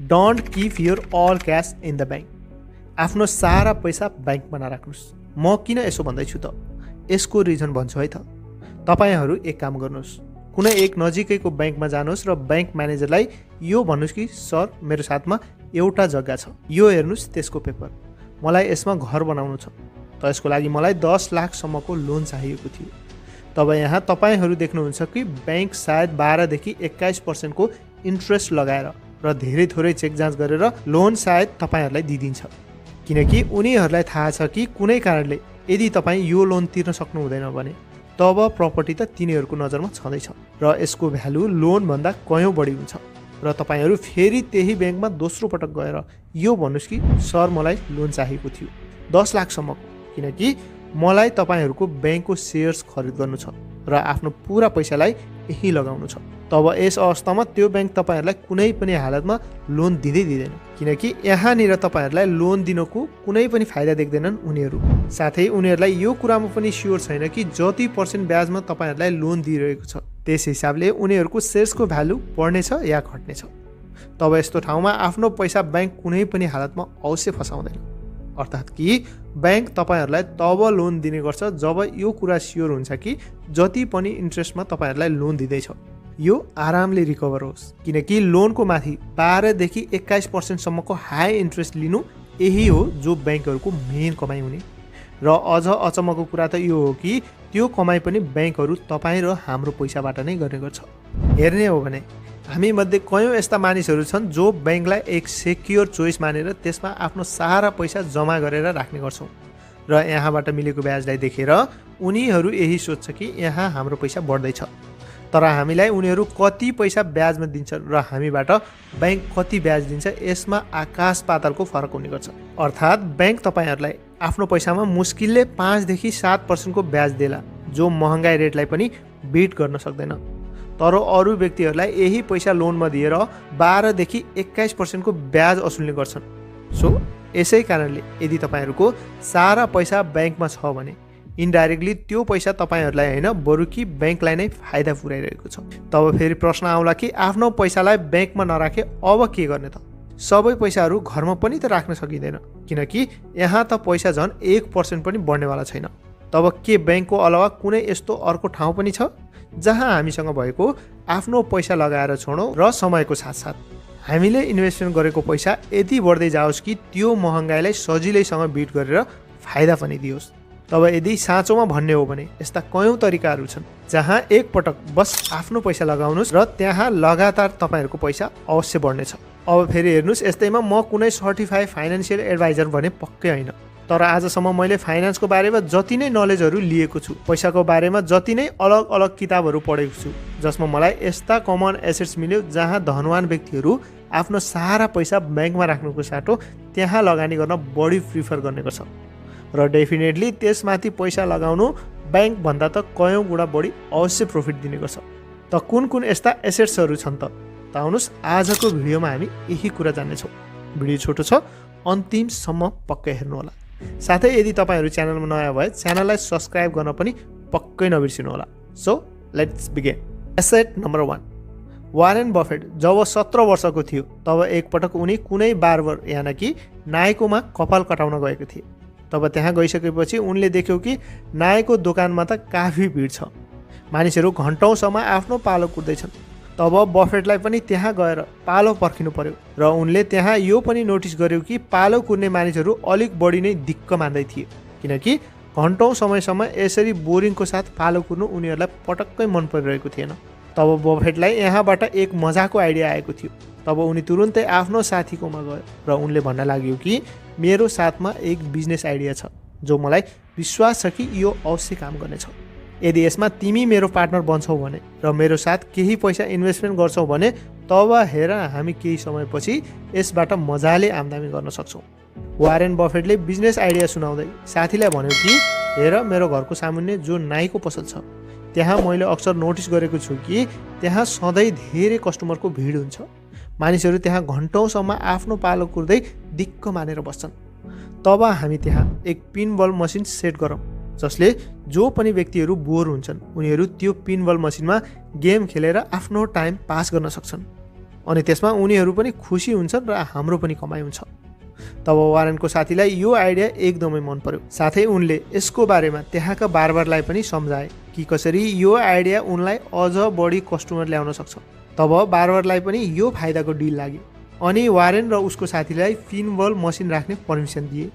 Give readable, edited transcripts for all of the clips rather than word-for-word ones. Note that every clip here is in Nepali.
Don't keep your all cash in the bank. आफ्नो सारा पैसा ब्याङ्कमा नराख्नुहोस्। म किन यसो भन्दैछु त, यसको रिजन भन्छु है त। तपाईँहरू एक काम गर्नुहोस्, कुनै एक नजिकैको ब्याङ्कमा जानुहोस् र ब्याङ्क म्यानेजरलाई यो भन्नुहोस् कि सर, मेरो साथमा एउटा जग्गा छ, यो हेर्नुहोस् त्यसको पेपर, मलाई यसमा घर बनाउनु छ, त यसको लागि मलाई 10 लाखसम्मको लोन चाहिएको थियो। तब यहाँ तपाईँहरू देख्नुहुन्छ कि ब्याङ्क सायद 12 देखि 21% को इन्ट्रेस्ट लगाएर र धेरै थोरै चेक जाँच गरेर लोन सायद तपाईँहरूलाई दिइदिन्छ, किनकि उनीहरूलाई थाहा छ कि कुनै कारणले यदि तपाईँ यो लोन तिर्न सक्नु हुँदैन भने तब प्रपर्टी त तिनीहरूको नजरमा छँदैछ र यसको भ्यालु लोनभन्दा कयौँ बढी हुन्छ र तपाईँहरू फेरि त्यही ब्याङ्कमा दोस्रो पटक गएर यो भन्नुहोस् कि सर, मलाई लोन चाहिएको थियो 10 लाखसम्मको, किनकि मलाई तपाईँहरूको ब्याङ्कको सेयर्स खरिद गर्नु छ र आफ्नो पुरा पैसालाई यही लगाउनु छ। तब यस अवस्थामा त्यो ब्याङ्क तपाईँहरूलाई कुनै पनि हालतमा लोन दिँदैन, किनकि यहाँनिर तपाईँहरूलाई लोन दिनको कुनै पनि फाइदा देख्दैनन् उनीहरू। साथै उनीहरूलाई यो कुरामा पनि स्योर छैन कि जति % ब्याजमा तपाईँहरूलाई लोन दिइरहेको छ त्यस हिसाबले उनीहरूको सेयर्सको भ्यालु बढ्नेछ या घट्नेछ। तब यस्तो ठाउँमा आफ्नो पैसा ब्याङ्क कुनै पनि हालतमा अवश्य फसाउँदैन। अर्थात् कि ब्याङ्क तपाईँहरूलाई तब लोन दिने गर्छ जब यो कुरा स्योर हुन्छ कि जति पनि इन्ट्रेस्टमा तपाईँहरूलाई लोन दिँदैछ यो आरामले रिकभर होस्, किनकि लोनको माथि 12 देखि 21% सम्मको हाई इन्ट्रेस्ट लिनु यही हो जो ब्याङ्कहरूको मेन कमाइ हुने। र अझ अचम्मको कुरा त यो हो कि त्यो कमाइ पनि ब्याङ्कहरू तपाईँ र हाम्रो पैसाबाट नै गर्ने गर्छ। हेर्ने हो भने हामी मध्ये कयौँ यस्ता मानिसहरू छन् जो ब्याङ्कलाई एक सेक्योर चोइस मानेर त्यसमा आफ्नो सारा पैसा जम्मा गरेर राख्ने गर्छौँ र यहाँबाट मिलेको ब्याजलाई देखेर उनीहरू यही सोध्छ कि यहाँ हाम्रो पैसा बढ्दैछ, तर हामीलाई उनीहरू कति पैसा ब्याजमा दिन्छ र हामीबाट ब्याङ्क कति ब्याज दिन्छ यसमा आकाश पातालको फरक हुने गर्छ। अर्थात् ब्याङ्क तपाईँहरूलाई आफ्नो पैसामा मुस्किलले 5 देखि 7% को ब्याज देला, जो महँगाई रेटलाई पनि बिट गर्न सक्दैन, तर अरू व्यक्तिहरूलाई यही पैसा लोनमा दिएर 12 देखि 21% को ब्याज असुल्ने गर्छन्। सो यसै कारणले यदि तपाईँहरूको सारा पैसा ब्याङ्कमा छ भने इन्डाइरेक्टली त्यो पैसा तपाईँहरूलाई होइन बरु कि ब्याङ्कलाई नै फाइदा पुर्याइरहेको छ। तब फेरि प्रश्न आउला कि आफ्नो पैसालाई ब्याङ्कमा नराखे अब के गर्ने त? सबै पैसाहरू घरमा पनि त राख्न सकिँदैन, किनकि यहाँ त पैसा झन् 1% पनि बढ्नेवाला छैन। तब के ब्याङ्कको अलावा कुनै यस्तो अर्को ठाउँ पनि छ जहाँ हामीसँग भएको आफ्नो पैसा लगाएर छोडौँ र समयको साथसाथ हामीले इन्भेस्टमेन्ट गरेको पैसा यति बढ्दै जाओस् कि त्यो महँगाईलाई सजिलैसँग बिट गरेर फाइदा पनि दियोस्? तब यदि साँचोमा भन्ने हो भने यस्ता कयौँ तरिकाहरू छन् जहाँ एक पटक बस आफ्नो पैसा लगाउनुहोस् र त्यहाँ लगातार तपाईँहरूको पैसा अवश्य बढ्नेछ। अब फेरि हेर्नुहोस्, यस्तैमा म कुनै सर्टिफाइड फाइनेन्सियल एडभाइजर भने पक्कै होइन, तर आजसम्म मैले फाइनेन्सको बारेमा जति नै नलेजहरू लिएको छु, पैसाको बारेमा जति नै अलग अलग किताबहरू पढेको छु, जसमा मलाई यस्ता कमन एसेट्स मिल्यो जहाँ धनवान व्यक्तिहरू आफ्नो सारा पैसा ब्याङ्कमा राख्नुको साटो त्यहाँ लगानी गर्न बढी प्रिफर गर्ने गर्छ र डेफिनेटली त्यसमाथि पैसा लगाउनु ब्याङ्कभन्दा त कयौँ गुणा बढी अवश्य प्रफिट दिने गर्छ। त कुन कुन यस्ता एसेट्सहरू छन् त आउनुहोस् आजको भिडियोमा हामी यही कुरा जान्नेछौँ। भिडियो छोटो छ, अन्तिमसम्म पक्कै हेर्नुहोला। साथै यदि तपाईँहरू च्यानलमा नयाँ भए च्यानललाई सब्सक्राइब गर्न पनि पक्कै नबिर्सिनु होला। So let's begin. Asset number 1, Warren Buffett जब 17 वर्षको थियो तब एकपटक उनी कुनै बार्बर यानि कि नाईकोमा कपाल कटाउन गएको थिए। तब त्यहाँ गइसकेपछि उनले देख्यो कि नाईको दोकानमा त काफी भिड छ, मानिसहरू घन्टौँसम्म आफ्नो पालो कुर्दैछन्। तब बफेटलाई पनि त्यहाँ गएर पालो पर्खिनु पर्यो र उनले त्यहाँ यो पनि नोटिस गर्यो कि पालो कुर्ने मानिसहरू अलिक बढी नै दिक्क मान्दै थिए, किनकि घन्टौँ समयसम्म यसरी बोरिङको साथ पालो कुर्नु उनीहरूलाई पटक्कै मन परिरहेको थिएन। तब बफेटलाई यहाँबाट एक मजाको आइडिया आएको थियो। तब उनी तुरुन्तै आफ्नो साथीकोमा गयो र उनले भन्न लाग्यो कि मेरो साथमा एक बिजनेस आइडिया छ जो मलाई विश्वास छ कि यो अवश्य काम गर्नेछ। यदि यसमा तिमी मेरो पार्टनर बन्छौ भने र मेरो साथ केही पैसा इन्भेस्टमेन्ट गर्छौ भने तब हेर हामी केही समयपछि यसबाट मजाले आम्दानी गर्न सक्छौँ। वारेन बफेटले बिजनेस आइडिया सुनाउँदै साथीलाई भन्यो कि हेर, मेरो घरको सामुन्ने जो नाईको पसल छ त्यहाँ मैले अक्सर नोटिस गरेको छु कि त्यहाँ सधैँ धेरै कस्टमरको भिड हुन्छ। मानिसहरू त्यहाँ घन्टौँसम्म आफ्नो पालो कुर्दै दिक्क मानेर बस्छन्। तब हामी त्यहाँ एक पिनबल मसिन सेट गरौँ जसले जो पनि व्यक्तिहरू बोर हुन्छन् उनीहरू त्यो पिनबल मसिनमा गेम खेलेर आफ्नो टाइम पास गर्न सक्छन्। अनि त्यसमा उनीहरू पनि खुसी हुन्छन् र हाम्रो पनि कमाइ हुन्छ। तब वारेनको साथीलाई यो आइडिया एकदमै मन पर्यो। साथै उनले यसको बारेमा त्यहाँका बारबारलाई पनि सम्झाए कि कसरी यो आइडिया उनलाई अझ बढी कस्टमर ल्याउन सक्छ। तब बारबारलाई पनि यो फाइदाको डिल लाग्यो अनि वारेन र उसको साथीलाई पिनबल मसिन राख्ने पर्मिसन दिए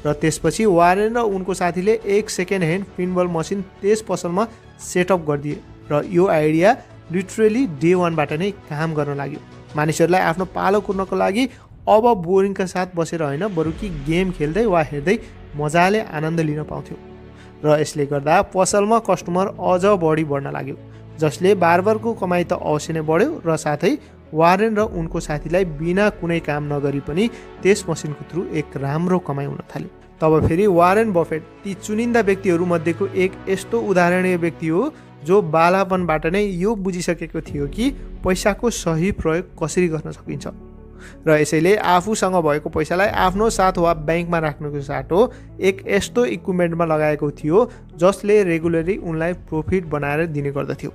र त्यसपछि वारेन र उनको साथीले एक सेकेन्ड ह्यान्ड पिनबल मसिन त्यस पसलमा सेटअप गरिदिए र यो आइडिया लिटरली डे 1बाट नै काम गर्न लाग्यो। मानिसहरूलाई आफ्नो पालो कुर्नको लागि अब बोरिङका साथ बसेर होइन, बरु कि गेम खेल्दै वा हेर्दै मजाले आनन्द लिन पाउँथ्यो र यसले गर्दा पसलमा कस्टमर अझ बढी बढ्न लाग्यो, जसले बारबारको कमाइ त अवश्य नै बढ्यो र साथै वारेन र उनको साथीलाई बिना कुनै काम नगरी पनि त्यस मसिनको थ्रु एक राम्रो कमाइ हुन थाल्यो। तब फेरि वारेन बफेट ती चुनिन्दा व्यक्तिहरू मध्येको एक यस्तो उदाहरणीय व्यक्ति हो जो बालापनबाट नै यो बुझिसकेको थियो कि पैसाको सही प्रयोग कसरी गर्न सकिन्छ र यसैले आफूसँग भएको पैसालाई आफ्नो साथ वा ब्याङ्कमा राख्नुको साटो एक यस्तो इक्विपमेन्टमा लगाएको थियो जसले रेगुलरली उनलाई प्रफिट बनाएर दिने गर्दथ्यो।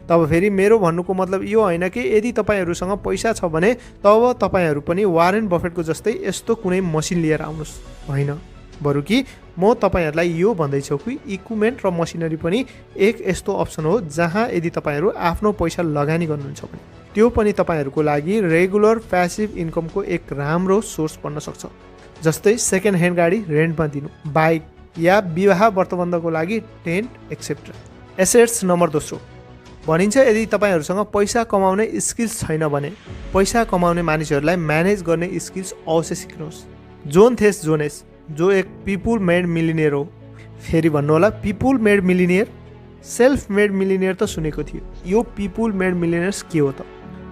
तब फेरि मेरो भन्नुको मतलब यो होइन कि यदि तपाईँहरूसँग पैसा छ भने तब तपाईँहरू पनि वारेन बफेटको जस्तै यस्तो कुनै मसिन लिएर आउनुहोस्, होइन, बरु कि म तपाईँहरूलाई यो भन्दैछु कि इक्विपमेन्ट र मसिनरी पनि एक यस्तो अप्सन हो जहाँ यदि तपाईँहरू आफ्नो पैसा लगानी गर्नुहुन्छ भने त्यो पनि तपाईँहरूको लागि रेगुलर प्यासिभ इन्कमको एक राम्रो सोर्स बन्न सक्छ। जस्तै सेकेन्ड ह्यान्ड गाडी रेन्टमा दिनु, बाइक या विवाह व्रतबन्धको लागि टेन्ट एक्सेट्रा। एसेट्स नम्बर दोस्रो भनिन्छ यदि तपाईँहरूसँग पैसा कमाउने स्किल्स छैन भने पैसा कमाउने मानिसहरूलाई म्यानेज गर्ने स्किल्स अवश्य सिक्नुहोस्। जोन थेस जोनेस जो एक पिपुल मेड मिलिनियर हो, फेरि भन्नुहोला people made millionaire, self made millionaire त सुनेको थियो, यो पिपुल मेड मिलिनियर्स के हो त?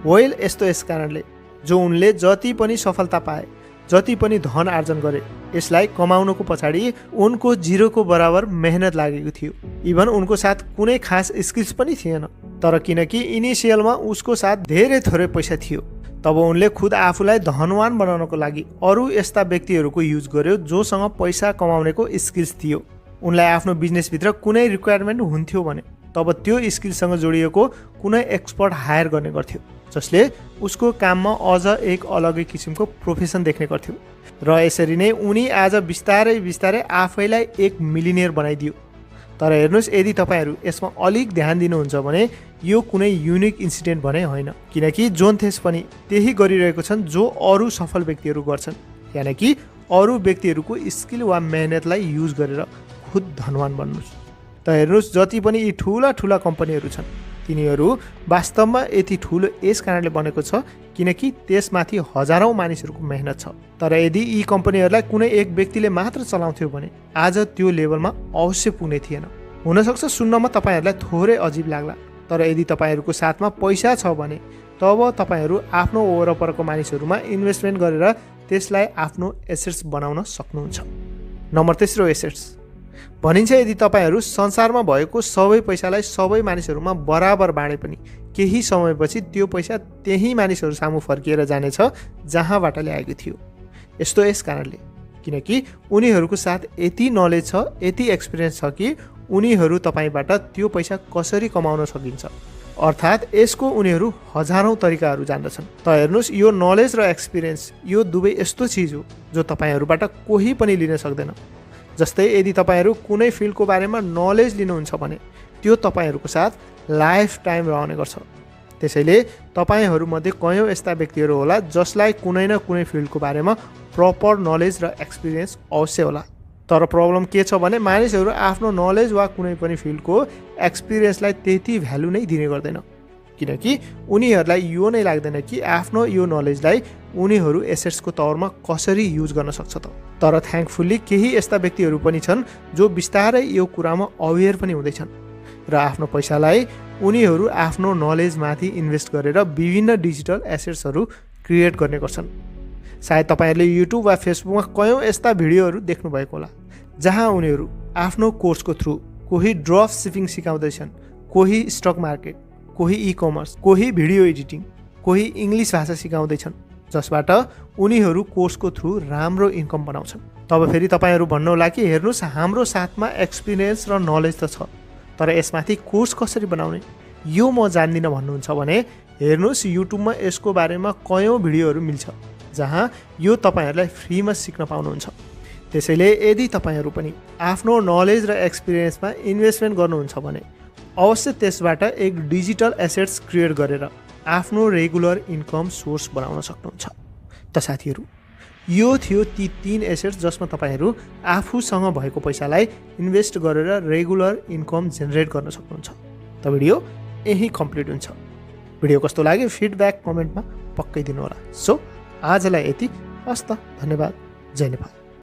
वेल यस्तो यस कारणले जो उनले जति पनि सफलता पाए, जति पनि धन आर्जन गरे, यसलाई कमाउनको पछाडि उनको जिरोको बराबर मेहनत लागेको थियो। इभन उनको साथ कुनै खास स्किल्स पनि थिएन, तर किनकि इनिसियलमा उसको साथ धेरै थोरै पैसा थियो तब उनले खुद आफूलाई धनवान बनाउनको लागि अरू यस्ता व्यक्तिहरूको युज गर्यो जोसँग पैसा कमाउनेको स्किल्स थियो। उनलाई आफ्नो बिजनेसभित्र कुनै रिक्वायरमेन्ट हुन्थ्यो भने तब त्यो स्किलसँग जोडिएको कुनै एक्सपर्ट हायर गर्ने गर्थ्यो जसले उसको काममा अझ एक अलगै किसिमको प्रोफेसन देख्ने गर्थ्यो र यसरी नै उनी आज बिस्तारै बिस्तारै आफैलाई एक मिलिनियर बनाइदियो। तर हेर्नुहोस्, यदि तपाईँहरू यसमा अलिक ध्यान दिनुहुन्छ भने यो कुनै युनिक इन्सिडेन्ट भने होइन, किनकि जोन थेस पनि त्यही गरिरहेको छन् जो अरू सफल व्यक्तिहरू गर्छन्, यानि कि अरू व्यक्तिहरूको स्किल वा मेहनतलाई युज गरेर खुद धनवान बन्नुहोस्। त हेर्नुहोस्, जति पनि यी ठुला ठुला कम्पनीहरू छन् तिनीहरू वास्तवमा यति ठुलो यस कारणले बनेको छ किनकि त्यसमाथि हजारौँ मानिसहरूको मेहनत छ। तर यदि यी कम्पनीहरूलाई कुनै एक व्यक्तिले मात्र चलाउँथ्यो भने आज त्यो लेभलमा अवश्य पुग्ने थिएन। हुनसक्छ सुन्नमा तपाईँहरूलाई थोरै अजिब लाग्ला, तर यदि तपाईँहरूको साथमा पैसा छ भने तब तपाईँहरू आफ्नो वरपरको मानिसहरूमा इन्भेस्टमेन्ट गरेर त्यसलाई आफ्नो एसेट्स बनाउन सक्नुहुन्छ। नम्बर तेस्रो, एसेट्स भनिन्छ यदि तपाईँहरू संसारमा भएको सबै पैसालाई सबै मानिसहरूमा बराबर बाँडे पनि केही समयपछि त्यो पैसा त्यही मानिसहरू सामु फर्किएर जानेछ जहाँबाट ल्याएको थियो। यस्तो यस कारणले किनकि उनीहरूको साथ यति नलेज छ, यति एक्सपिरियन्स छ कि उनीहरू तपाईँबाट त्यो पैसा कसरी कमाउन सकिन्छ, अर्थात् यसको उनीहरू हजारौँ तरिकाहरू जान्दछन्। त हेर्नुहोस्, यो नलेज र एक्सपिरियन्स यो दुवै यस्तो चिज हो जो तपाईँहरूबाट कोही पनि लिन सक्दैन। जस्तै यदि तपाईँहरू कुनै फिल्डको बारेमा नलेज लिनुहुन्छ भने त्यो तपाईँहरूको साथ लाइफ टाइम रहने गर्छ। त्यसैले तपाईँहरूमध्ये कयौँ यस्ता व्यक्तिहरू होला जसलाई कुनै न कुनै फिल्डको बारेमा प्रपर नलेज र एक्सपिरियन्स अवश्य होला। तर प्रब्लम के छ भने मानिसहरू आफ्नो नलेज वा कुनै पनि फिल्डको एक्सपिरियन्सलाई त्यति भ्यालु नै दिने गर्दैन, किनकि उनीहरूलाई यो नै लाग्दैन कि आफ्नो यो नलेजलाई उनीहरू एसेट्सको तौरमा कसरी युज गर्न सक्छ त। तर थ्याङ्कफुल्ली केही यस्ता व्यक्तिहरू पनि छन् जो बिस्तारै यो कुरामा अवेर पनि हुँदैछन् र आफ्नो पैसालाई उनीहरू आफ्नो नलेजमाथि इन्भेस्ट गरेर विभिन्न डिजिटल एसेट्सहरू क्रिएट गर्ने गर्छन्। सायद तपाईँहरूले युट्युब वा फेसबुकमा कयौँ यस्ता भिडियोहरू देख्नुभएको होला जहाँ उनीहरू आफ्नो कोर्सको थ्रु कोही ड्रप सिपिङ सिकाउँदैछन्, कोही स्टक मार्केट, कोही ई-कमर्स, कोही भिडियो एडिटिङ, कोही इङ्ग्लिस भाषा सिकाउँदैछन् जसबाट उनीहरू कोर्सको थ्रु राम्रो इन्कम बनाउँछन्। तब फेरि तपाईँहरू भन्नुहोला कि हेर्नुहोस्, हाम्रो साथमा एक्सपिरियन्स र नलेज त छ तर यसमाथि कोर्स कसरी बनाउने यो म जान्दिनँ भन्नुहुन्छ भने हेर्नुहोस्, युट्युबमा यसको बारेमा कयौँ भिडियोहरू मिल्छ जहाँ यो तपाईँहरूलाई फ्रीमा सिक्न पाउनुहुन्छ। त्यसैले यदि तपाईँहरू पनि आफ्नो नलेज र एक्सपिरियन्समा इन्भेस्टमेन्ट गर्नुहुन्छ भने अवश्य त्यसबाट एक डिजिटल एसेट्स क्रिएट गरेर आफ्नो रेगुलर इन्कम सोर्स बनाउन सक्नुहुन्छ। त साथीहरू, यो थियो ती 3 एसेट्स जसमा तपाईँहरू आफूसँग भएको पैसालाई इन्भेस्ट गरेर रेगुलर इन्कम जेनेरेट गर्न सक्नुहुन्छ। त भिडियो यही कम्प्लिट हुन्छ। भिडियो कस्तो लाग्यो फिडब्याक कमेन्टमा पक्कै दिनुहोला। सो आजलाई यति। हस्त, धन्यवाद। जय नेपाल।